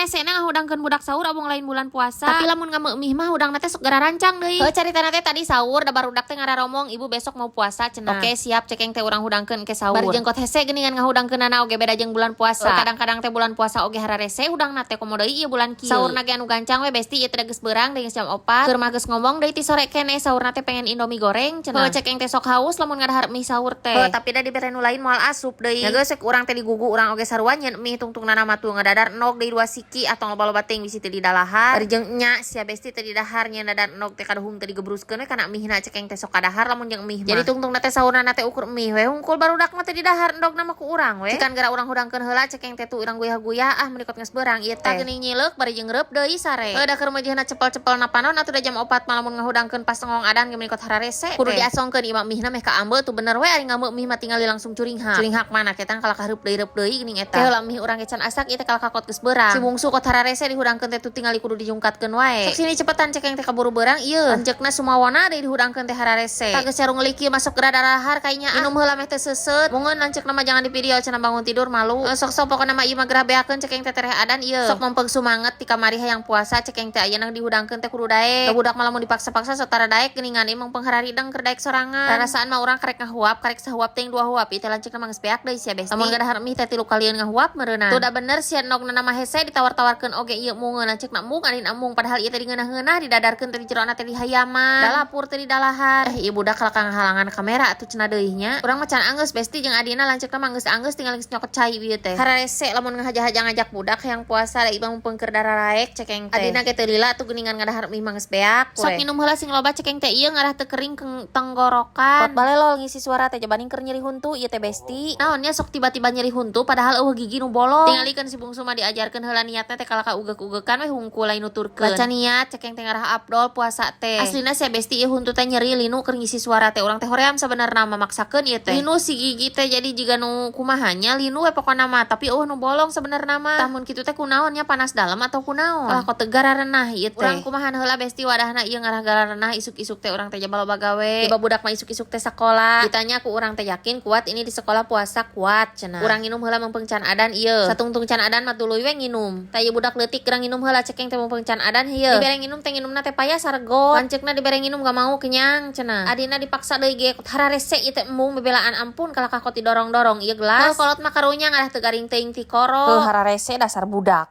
Hararesena ngahudangkeun budak sahur abong lain bulan puasa. Tapi lamun ngambeu mie mah hudangna teh sok rancang deui. Heuh, caritana teh tadi sahur da barudak teh ngararomong, "Ibu besok mau puasa," cenah. Oke, siap, cek aing teh, urang hudangkeun ke sahur. Bari jeung kot hese geuningan ngahudangkeunana oge beda jeung bulan puasa. Kadang-kadang teh bulan puasa oge hararese hudangna teh, komo deui ieu bulan kieu. Sahurna ge anu gancang we, Besti, ieu teh geus beurang deui, geus jam 4. Keur mah geus ngomong deui ti sore keneh sahurna teh pengen Indomie goreng cenah. Heuh, cek aing teh sok haus lamun ngadahar mie sahur teh. Heuh, tapi da dibere nu lain moal asup deui. Nya geus urang teh digugu, urang oge sarua nyeun mie, tungtungna mah tuh ngadadar endog deui dua siki atau loba-loba teuing bisi teu didalahar. Bari jeung nya sia, Besti, teu didahar nyeun dadar endog teh kaduhung teu digebruskeun we kana mie na. Cek aing teh sok kadahar lamun jeung mie mah. Jadi tungtungna teh sahurna teh ukur mie we hungkul, barudak mah teu didahar endogna mah ku urang we. Cikan gara urang hudangkeun heula, cek aing teh, tuh urang guyah-guyah ah, meni kot geus beurang ieu teh. Geuning nyileuk bari jeung reup deui sare. Heuh, da keur meujeuhna cepel-cepel na panon atuh, da jam 4 malah mun ngahudangkeun pas ngong adan ge meni kot hararese. Kudu diasongkeun imah mie na meh kaambeu tuh bener we, ari ngambeu mie mah tingali langsung curinghak. Curinghak mana ketang kalah hareup deui, reup deui geuning eta. Heula mie urang ge can asak ieu teh, kalah kot geus beurang. Si bungsu kot hararese dihudangkeun teh tuh tingali kudu dijungkatkeun wae. "Sok sini cepetan," cek aing teh, "kaburu beurang ieu." Lanceukna sumawana deui dihudangkeun teh hararese. Tah, geus carung ngelik ieu masuk geura darahar kayaknya. Minum heula meh teh seuseut. Mungeun lanceukna mah jangan di video cenah, bangun tidur malu. Sok-sok pokona mah ieu mah gerah beakeun, cek aing teh, tereh adan ieu. Sok mempeng sumanget ti kamari hayang puasa, cek aing teh, ayeuna dihudangkeun teh kudu daek. Da budak malah mun dipaksa-paksa sok tara daek geuningan, ieu mah penghaраrideng keur daek sorangan. Rarasaan mah urang karek ngahuap, karek sahuap teh dua huap ieu teh lanceukna mah geus beak deui sia, Besti. Lamun gadahar mie teh tilu kalieun ngahuap meureunna. Tuh da bener sia, endogna mah hese ditawar-tawarkeun oge ieu mungeun, lanceukna mung adin amung, padahal ieu teh dingeunah-ngeunah didadarkeun teh di jerona teh dihayaman. Dalapur teh didalahar. Eh, ieu budak kalakang halangan kamera atuh cenah deui nya. Urang mah can anggeus, Besti, jeung adina, lanceukna mah geus anggeus, tinggal geus nyokot cai ieu teh. Hararese lamun ngahaja-haja ngajak budak hayang puasa, da ieu mah mumpung keur dararaek, cek aing teh. Adina ge teu lila tuh geuningan ngadahar mie mah geus beak. Sok minum heula sing loba, cek aing teh, ieu ngarah teu kering tenggorokan. Kot balelol ngisi suara teh jabaning keur nyeri huntu ieu teh, Besti. Naonnya sok tiba-tiba nyeri huntu padahal euweuh gigi nu bolong. Tingalikeun si bungsu mah diajarkeun heula niatna teh kalaka ugek-ugekan we hungkul, lain nuturkeun. Baca niat, cek aing teh, ngarah abdol puasa teh. Aslina sia, Besti, ieu huntu teh nyeri linu keur ngisi suara teh. Urang teh hoream sabenerna mah maksakeun ieu teh. Linu si gigi teh jadi jiga nu kumahanya linu we pokona mah, tapi euweuh nu bolong sabenerna mah. Tah, mun kitu teh kunaon nya, panas dalam atau kunaon? Kalah kot tegar renah ieu teh. Urang kumahan heula, Besti, wadahna ieu ngarah gara renah isuk-isuk teh urang teh jaba loba gawe. Tiba budak mah isuk-isuk teh sakola. Ditanya ku urang teh, "Yakin kuat ini di sekolah puasa?" "Kuat," cenah. Urang nginum heula mumpung can adan ieu. Satungtung can adan mah tuluy we nginum. Tah, ieu budak leutik gerang nginum heula, cek aing teh, mumpung can adan ieu. Dibere nginum teh nginumna teh payah sargot. Lanceukna dibere nginum gak mau, kenyang cenah. Adina dipaksa deui ge hararese ieu teh embung bebelaan, ampun, kalah kot didorong-dorong ieu gelas. Kolot mah karunya ngarah teu garing teuing ti koro. Heuh, hararese dasar budak.